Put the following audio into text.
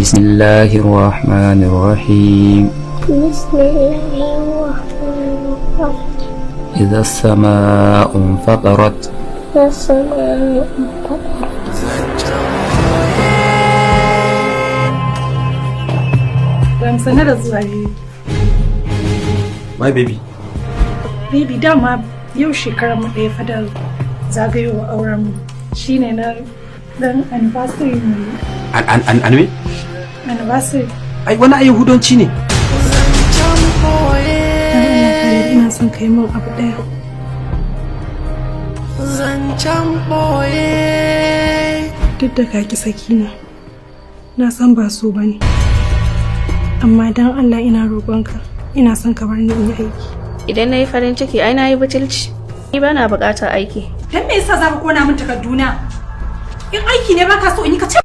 بسم الله الرحمن الرحيم. بسم الله الرحمن الرحيم. إذا السماء انفطرت. إذا السماء انفطرت. Ban sanar da zuwa, baby. My baby. Baby, dama yau shekarar mu ɗaya fa da zagayowa auren mu. Shine na dan anniversary mu. An me? Anniversary. Ai wani ai yahudanci ne. Dan Allah Khalid, ina son kai min abu ɗaya. Zancen ɓoye. Duk da ka ki sakina, na san ba so bane. Amma dan Allah ina roƙonka, ina son ka bar ni in yi aiki. Idan na yi farin ciki, ai na yi butulci. Ni ba na buƙatar aiki. Dan me yasa zaka kona min takarduna? In aiki ne baka so in yi, ka ce.